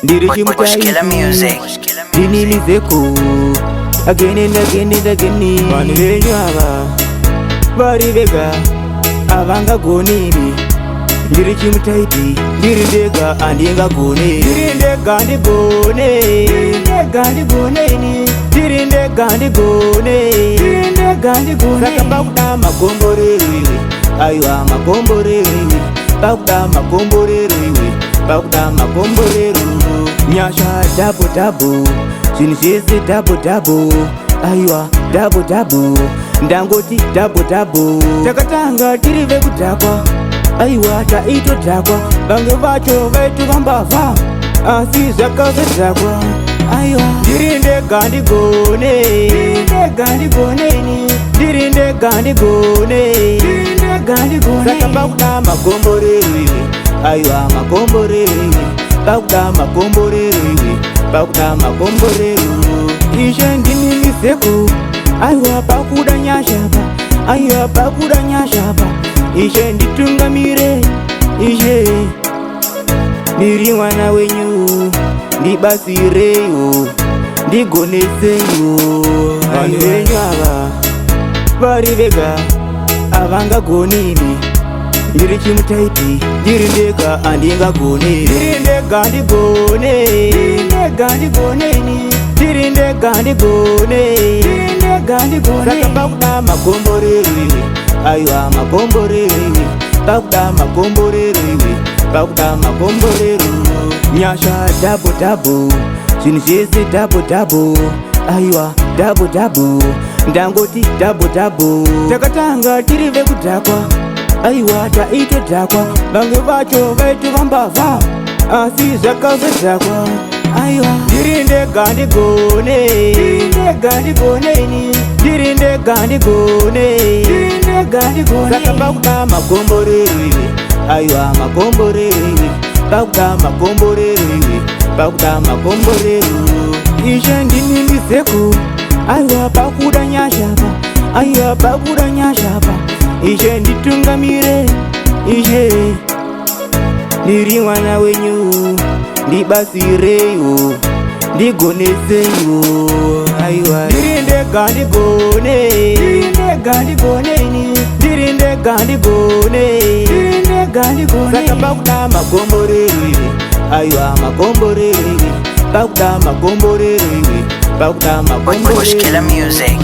Ndiri Killer Music. Ndini mizeko. Again and again and again. Vanhu venyu ava vari vega, havangagoni. Ndiri chimutaiti, ndiri ndega, handingagone. Ndiri ndega ndigone, ndiri ndega ndigoneni, ndiri ndega ndigone, ndiri ndega ndigone. Saka pakuda makomborero iwe, aiwa, makomborero iwe, pakuda makomborero iwe, pakuda makomborero. Nyasha double double, zvinhu zvese double double, aiwa, double double, ndangoti double double. Takatanga tiri vekudhakwa, aiwa, taitodhakwa, vamwe vacho vaitova mbavha, asi zvakazodhakwa, aiwa. Ndiri ndega ndigone, ndiri ndega ndigoneni, ndiri ndega ndigone, ndiri ndega ndigone. Saka pakuda makomborero iwe, aiwa, makomborero iwe, pakuda makomborero iwe, pakuda makomborero. Ishe, ndini mizeko, aiwa, pakuda nyasha pa, aiwa, pakuda nyasha pa. Ishe, nditungamire, ishe, ndiri mwana wenyu, ndibatsireiwo, ndigoneseiwo. Vanhu venyu ava vari vega, havangagonini. Ndiri chimutaiti, ndiri ndega, handingagone. Ndiri ndega ndigone, ndiri ndega ndigoneni, ndiri ndega ndigone, ndiri ndega ndigone. Saka pakuda makomborero iwe, aiwa, makomborero iwe, pakuda makomborero iwe, pakuda makomborero. Nyasha double double, zvinhu zvese double double, aiwa, double double, ndangoti double double. Takatanga tiri vekudhakwa, aiwa, taitodhakwa, vamwe vacho vaitova mbavha, asi zvakazodhakwa, aiwa. Ndiri ndega ndigone, ndiri ndega ndigoneni, ndiri ndega ndigone, ndiri ndega ndigone. Saka pakuda makomborero iwe, aiwa, makomborero iwe, pakuda makomborero iwe, pakuda makomborero. Ishe, ndini mizeko, aiwa, pakuda nyasha pa, aiwa, pakuda nyasha pa. Ishe, nditungamire, ishe, ndiri mwana wenyu, ndibatsireiwo, ndigoneseiwo, aiwa. Ndiri ndega ndigone, ndiri ndega ndigoneni, ndiri ndega ndigone, ndiri ndega ndigone. Saka pakuda makomborero iwe, aiwa, makomborero iwe, pakuda makomborero iwe, pakuda Killer makomborero. Music.